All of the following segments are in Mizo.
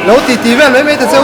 Lo ti ti vel mai mai ta che u.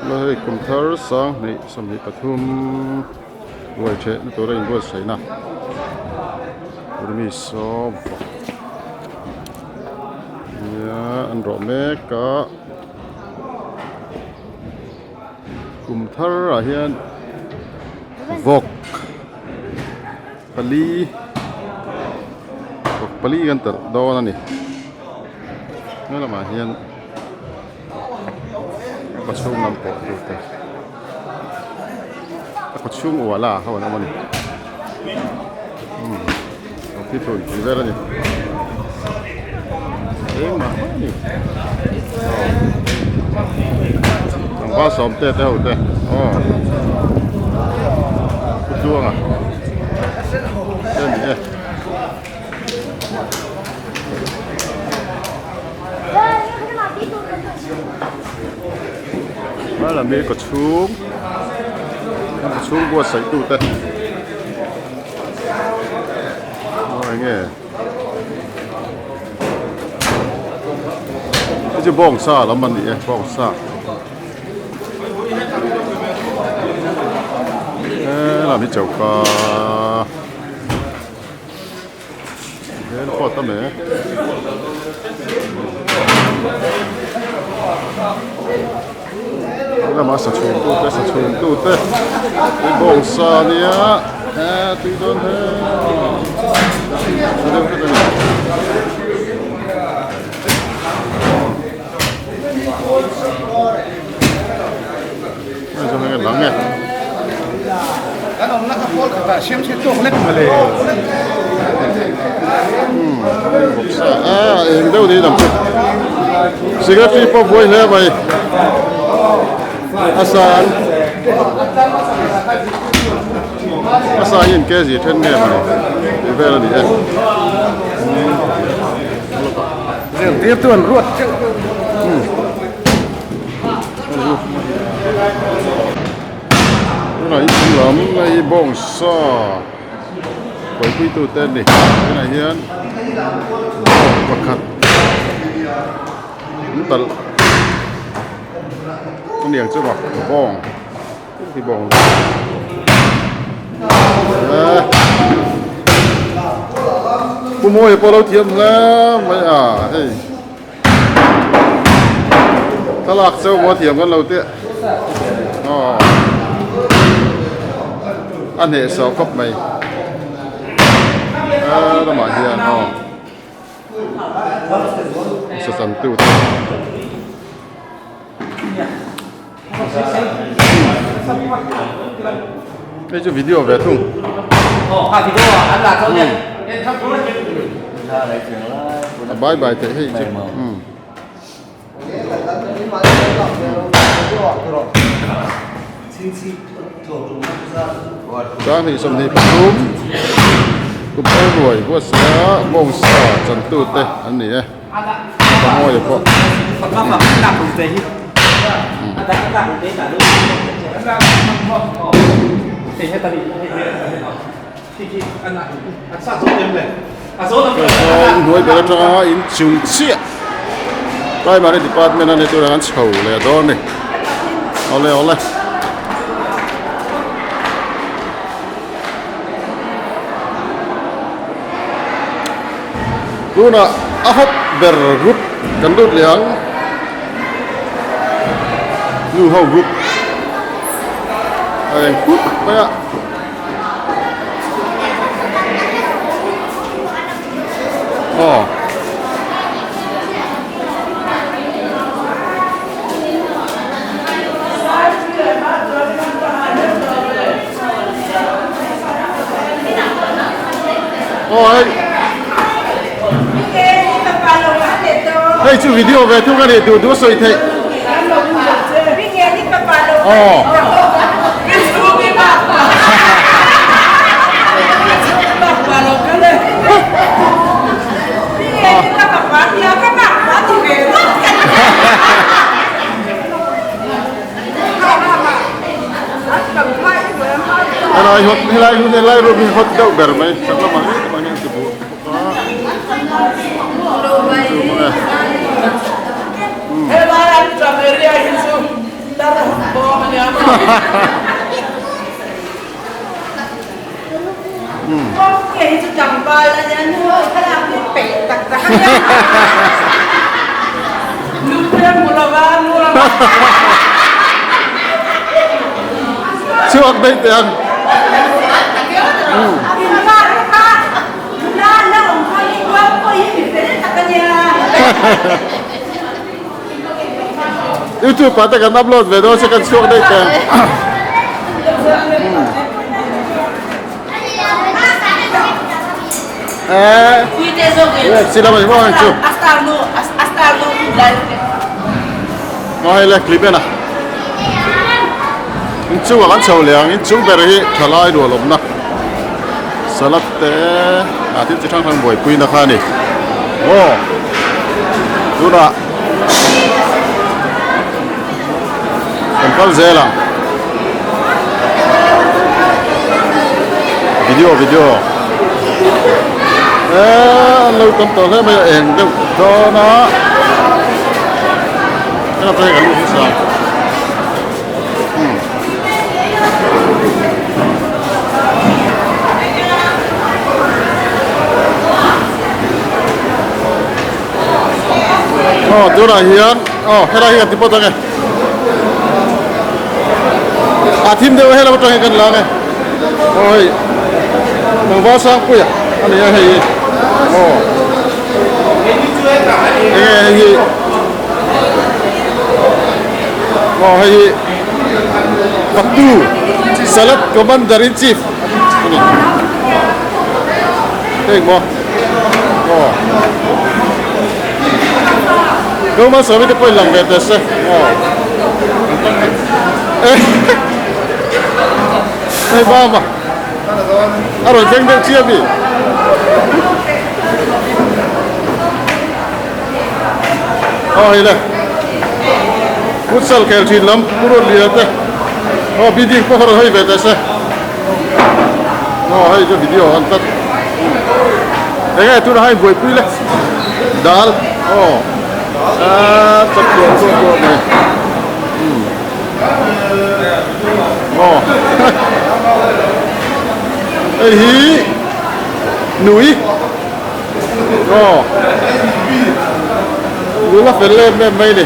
Hei kum thar sanghnih 23 ruai theh na tura inbuatsaihna mi sawm nia an rawh mek a. Kum thar ah hian vawk pali vawk pali kan telh dawn a ni he lamah hian a kaw chhung lam pawh tur te a kaw chhung uala ho an awm a ni umm vawk hi tun tih vel a ni engmah a ni tlangval sawmte te ho te aw pu tluanga te a ni e. Helami kaw chhung a kaw chhung buatsaih tute aw enge hei chu bawngsa lam a ni e bawngsa helam hi choka. Hel pawh tam e. Lama sa chhum tu te sa chhum tu te tui bawng sa nia e tui dawn he tha deuh hret a ni. Hei zawng hi a lang e. Kan awmna kha pawl khatah siam chhe tawk lek mawle. Hmm, bawksa a eng deuh niin ang chu. Secretary pawh buai hle mai. A san a sa hi in kg then nge mawni tih vel a ni e. Zirtirtu an ruat teuh. Hmm. Tunah hi chung lam hei bawngsa buaipui tute an ni tunah hian bawng pakhat an talh a niang chu maw bawng ti bawng eh pu mawi pawh a lo thiam hle mai a hei. Thlalak chauh maw thiam kan lo teh aw a hnehsawh khawp mai a lamah hian aw sachan tu te hei chu video ve thung a bai bai theih hei chu umm Sanghnih 23 kum thar ruai huatsa mawngsa chantute an ni e. Ka ngawi pawh. Hnuai ber atanga inchung chiah primary department a ni turah an chho leh dawn a ni awle awle. Tunah a hawp ber group kan lut leh ang nu ho group a eng khup mai a. Aw. Aw hei. Hei chu video ve thung a ni duh duh a sawi theih. Aw. Helai hot helai hun helai room hi hot deuh ber mai chak lamah ngei lamah hian ti buh bawk a chu mang e. Chhuak daih teh ang. YouTube ah te kan upload ve dawn se kan chhuak daih teh ang. Eh, sila mai mo chu. Ngai le clip en a. In chung ah kan chho leh ang in chung ber hi thalai rual awmna salad te ah thil chi hrang hrang buaipui na kha a ni. Aw tunah kan kal zel ang. Video video eh an lo tam tawh hle mai a eng deuh dawn a heng atang hian kan lut nasa ang umm. Aw tunah hian aw helai hi kan ti pawt ang e a thim deuh a helam atang hian kan lang e aw hei tlangval sangpuia a ni a hei hi aw enge hei hi aw hei hi faktu salad commander in chief a ni heng maw aw Roma sawi te pawhin lang ve teh se aw hei bama a rawn thleng deuh chiah mi aw hei le futsal khel thin lam pu ruat lian te aw building pawh kha rawn hawi ve teh se aw hei chu video an tlat enge tunah hian buaipui le dal aw aaa chawp duah duah duah mai umm aw hei hi nui aw nula fel em em mai a ni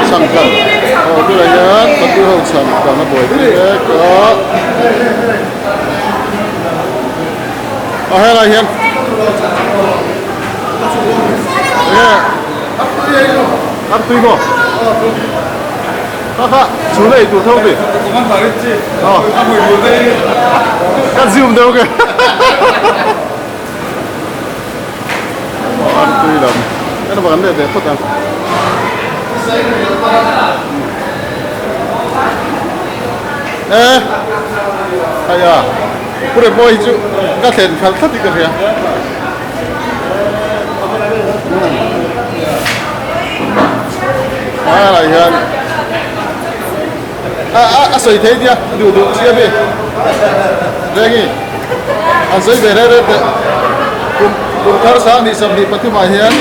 chhangkan aw bulah hian patu ho chhangkan a buaipui mek a. A helai hian enge artui maw kha kha chhun ei tur tho mi ka zoom deuh nge artui lam en vang an leh ve phawt ang e hei a. Pu Remawi hi chu ka thlen khalh tlat in ka hria. Helai hian a a a sawi thei nia duh duh sia mi Rengi an sawi ve reng reng teh kum kum thar 20 23 ah hian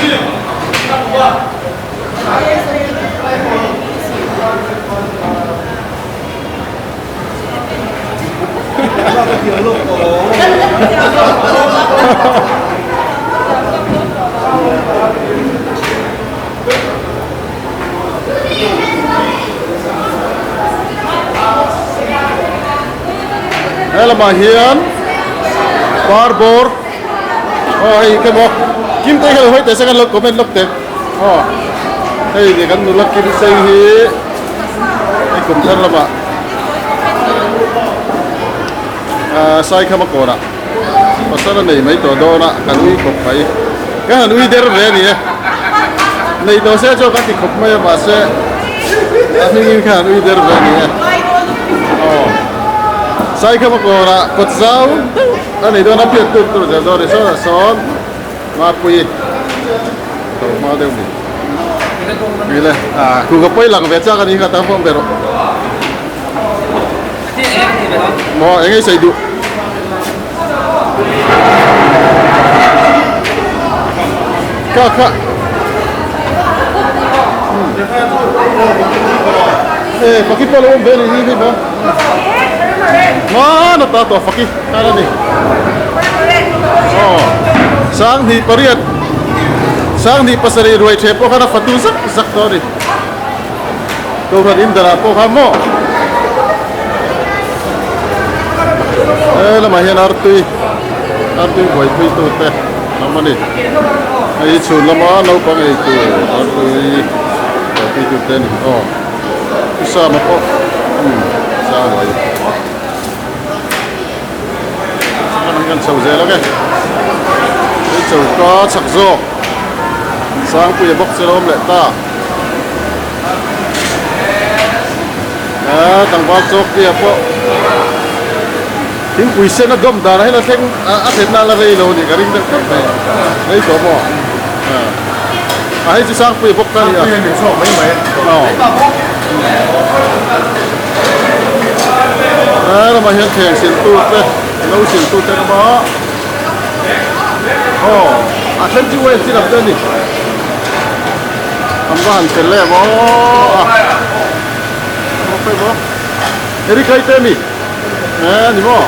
He lamah hian par bawr aw hei khi maw kim te hi lo hawi teh se kan lo comment lawk teh aw hei ni kan nula kim sei hi hei kum thar lamah ah Saikhama kawnah pasal a nei mai tawh dawn a kan ui khawp mai kan han ui der ve a ni e nei tawh se chuan kan ti khawp mai a mahse a hmingin khan han ui der ve a ni e aw Saikhama kawnah kawt zau deuh a nei dawn a phiat tur tur zel dawn a ni sawnah sawn Mapui tho hma deuh ni. Mile ah ku ka pawi lang ve chak a ni kha tam pawh ber maw eng ei sawi duh. Kha kha e faki pawh lo awm ve a ni hi hei maw hma na ta tawh faki khan a ni. Aw 28 27 ruai ṭheh pawh khan a fatu zak zak tawh a ni. Kohhran in darah pawh khan maw he lamah hian artui artui buaipui tute an awm a ni. Hei hi chhun lama naupang ei tur artui buaipui tute a ni aw. Usama pawh umm sang mai. Kan chho zel ang e. Hei choka chak zawk Sangpuia bawk chu a lo awm leh ta. A tlangval chawk tia pawh thingpui sen a dawm dan ah hian a thleng a thlenna a la rei lo a nih ka ring deuh tlat mai. Rei tawh maw? A hei chu Sangpuia bawk kha a ni a. Sangpuia min chhuak mai mai. Aw. He ramah hian thleng siltu te no siltu te an awm a aw a then chu wave chi lam te a ni an va han fel em aw a aw erikai te a mi e ni maw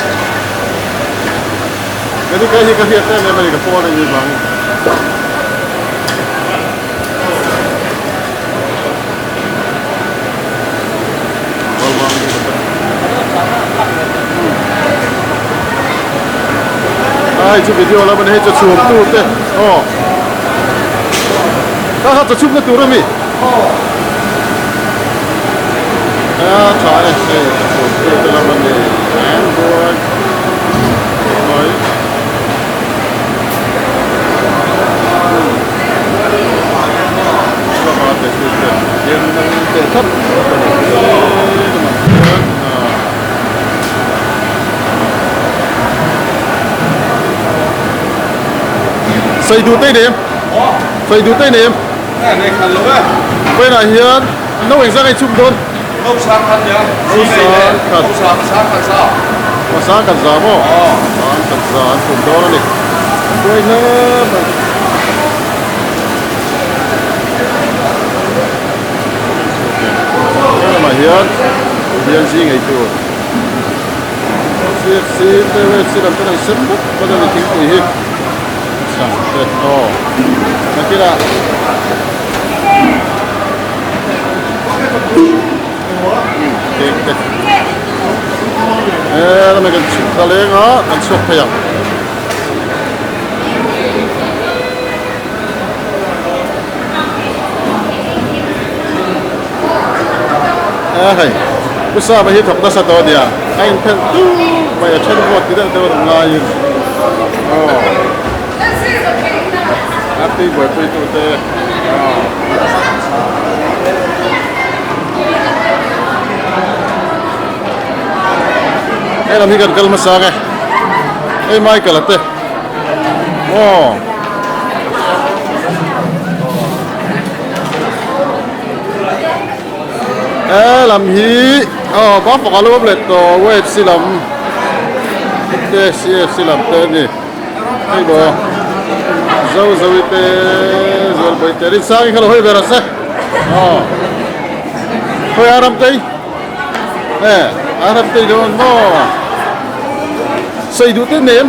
erikai hi ka hriat em em a ni ka pawn a ni vangin. Ai chu video lam ani hei chaw chhum tu te aw kha kha chaw chhum na tur ami a tha e hei chaw chhum tu te lam ani eng buai mai. Sawi duh te i nei em? Sawi duh te i nei em? Vawiinah hian no engzah nge i chhum dawn? No sang khat nia. No sang khat. No sang sang khat za. Aw sang khat za maw? Aw. Sang khat za an chhum dawn a ni. Buai hle mai. He lamah hian hian zing ei tur CFC te UFC lam ten an sem bawk bawk a ni thingpui hi chhang te aw nakinah Cake te he lamah kan chhuk ta leng a kan chhuak phei ang. A hei pu Sama hi thawk nasa tawh a nia a inphelh tuk mai a then ruat ti deuh deuh a rawn ngaiin aw a tui buaipui tute aw. He lam hi kan kal hmasa ang e hei Michael a te aw. He lam hi aw bang pakhat lo awm leh tawh UFC lam te CFC lam te a ni hei maw zo zoe te zualbawi te Rinsangi kha lo hawi ve rawh se aw khawi a Ramtei e a Ramtei lo awm maw sawi duh te nem.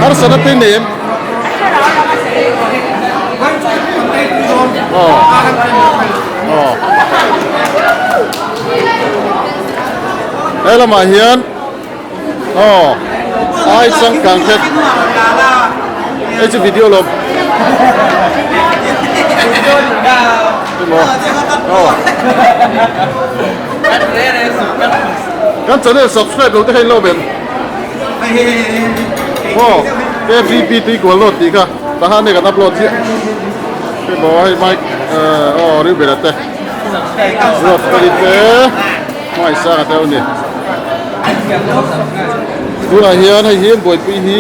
Harsana te nem. He lamah hian aw ai changkang khet hei chu video lawm emaw aw kan channel subscribe lo te kha in lo awm em? Aw KVP tui kual nawt tih kha tahan nge kan upload chiah emaw hei mic aw Reuben-a te Ruatfeli te Hmaisanga te a ni tunah hian hei hi an buaipui hi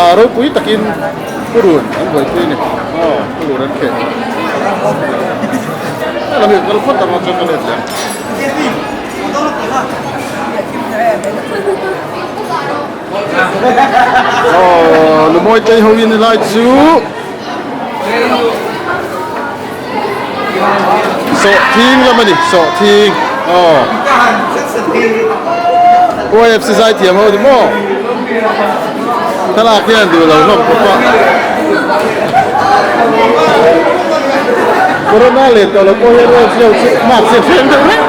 ah ropui takin purun an buaipui a ni aw purun an kheh helam hi kal phawt ang a chuan ka let leh ang. Aw lumawi tei ho in helai chu sawhthing lam a ni sawhthing aw YFC zai thiam ho ni maw thlalak hian duh lo hlawm khawp a corona leh tawh lo pawh hian YFC ho chu mark hi a hreng deuh reng.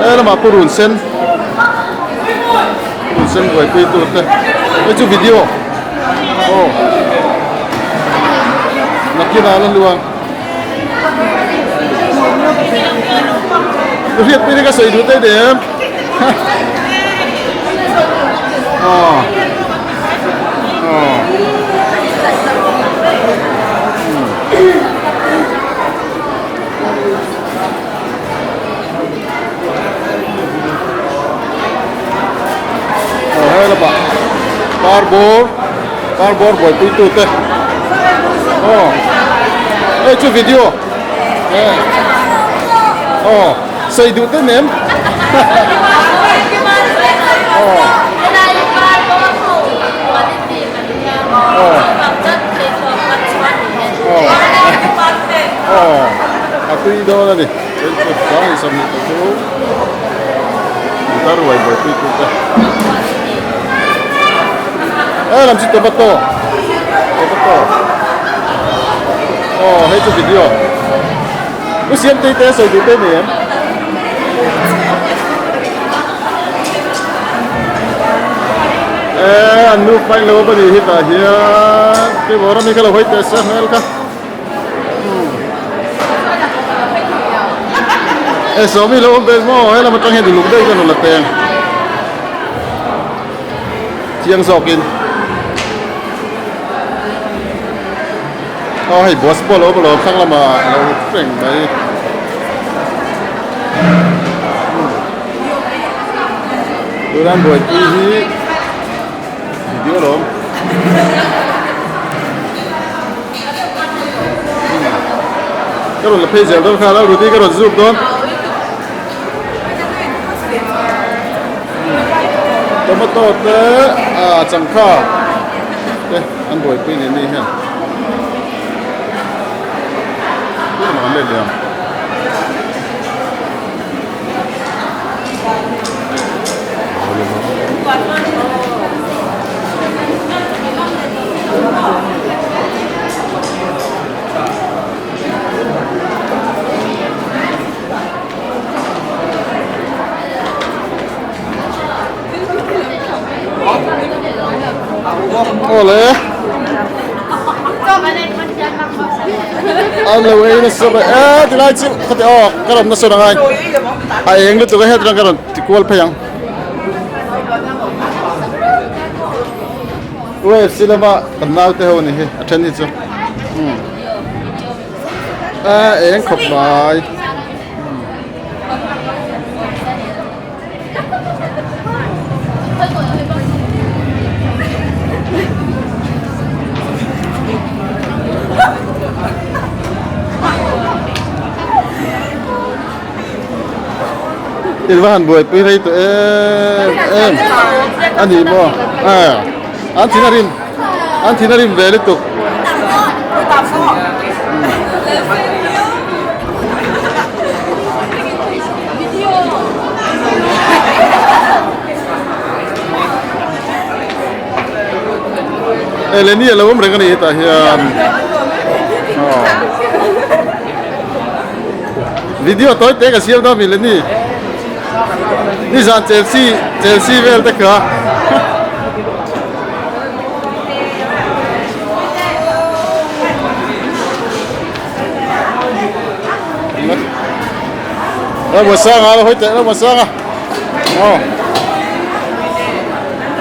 He lamah purun sen purun sen buaipui tur te hei chu video aw nakinah a la luang ka hriat pui te ka sawi duh te em aw aw. Aw he lamah par bawr par bawr buaipui tu te aw hei chu video aw sawi duh te nem aw aw a tui dawn a ni. Lam chu tomato tomato aw hei chu video u siam tei te sawi duh te ni em e an nu paih lo a ni hi tah hian keimah ram hi ka lo hawi teh se hmel kha. E sawmi lo awm ve maw he lam atang hian uluk daih ka rawn la teng chiang zawkin aw hei bus pawh a lo awm alawm thlang lamah a lo reng mai tuna an buaipui hi video alawm. Ka rawn la phei zel dawn kha a Rudy ka rawn zuk dawn. Tomato te ah changkha te an buaipui ni ni hian. Tunah an let leh ang. Awle an lo ei nasa mai e tilai chu khati aw ka rawn nasa angai a eng lutuk a hetlai ka rawn ti kual phei ang. UFC lama kan naute ho ni hi a then hi chu umm a eng khawp mai. In va han buaipui rei tawh em em a ni maw an thin a rim an thin a rim ve lutuk. Eleni a lo awm reng a ni hetah hian video tawi te ka siam dawn Eleni nizan Chelsea Chelsea vel te kha Ramosanga lo hawi teh Ramosanga aw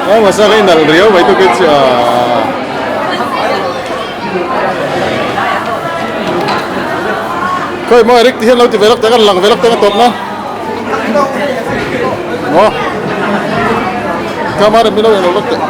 Ramosanga i nalh riau mai tukin chu aaa Khawi maw Eric ti hian lo ti ve lawk teh kan lang ve lawk teh ka tawp na aw Kama rem i lo eng lo lawk teh.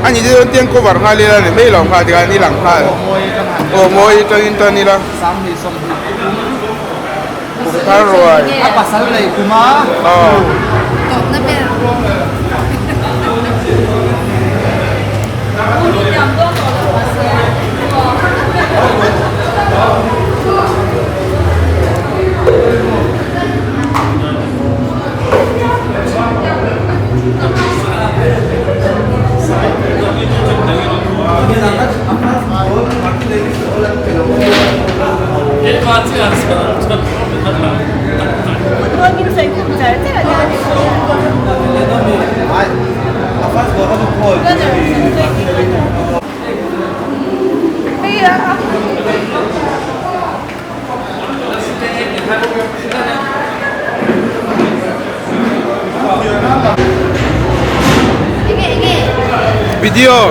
Ani chu tiang cover nghal ila ni mai lo nghal tikhan i lang nghal aw mawi atangin tan ila kum thar ruai aw. Video.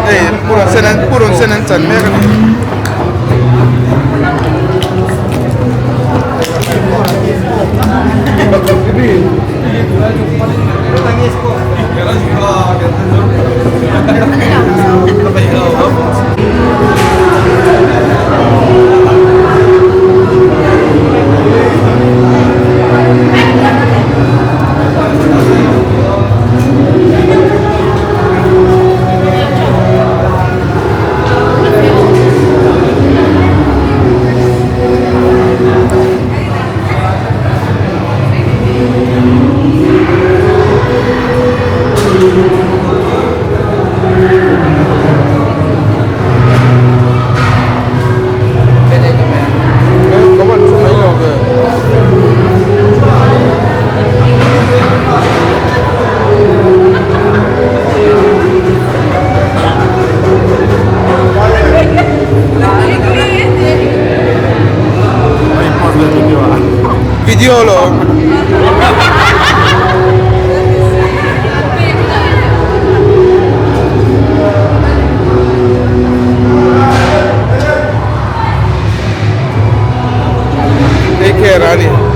Hei purun sen an purun sen an chan mek a ni. Video lawm. Take care ani.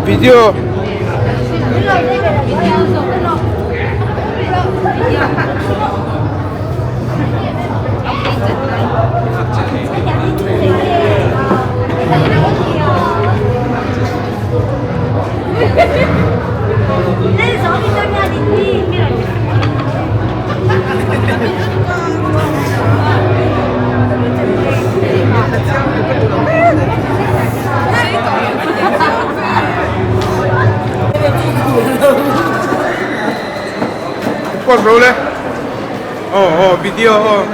Video. Post ro le. Oh oh video oh.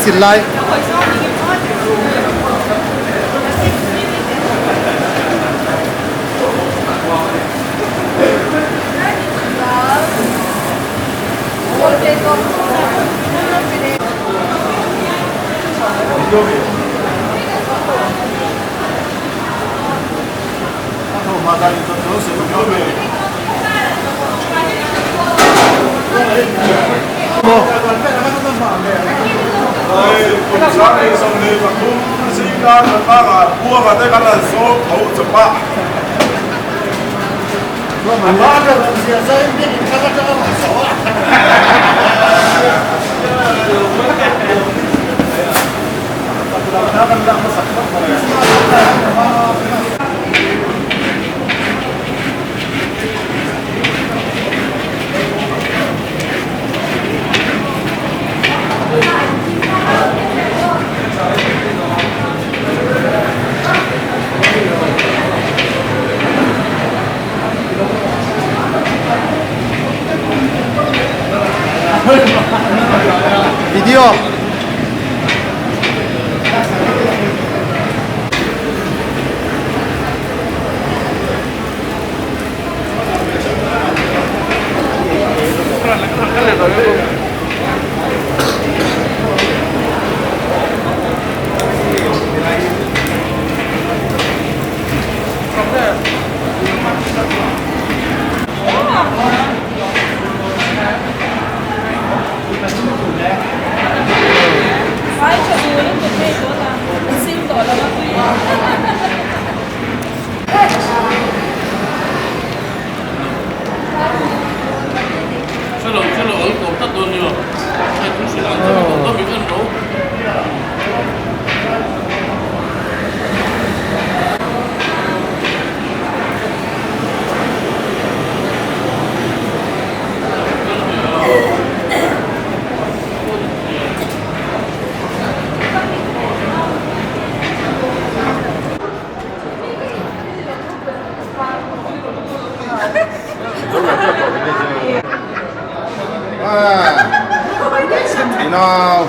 Silai. Video. Nau.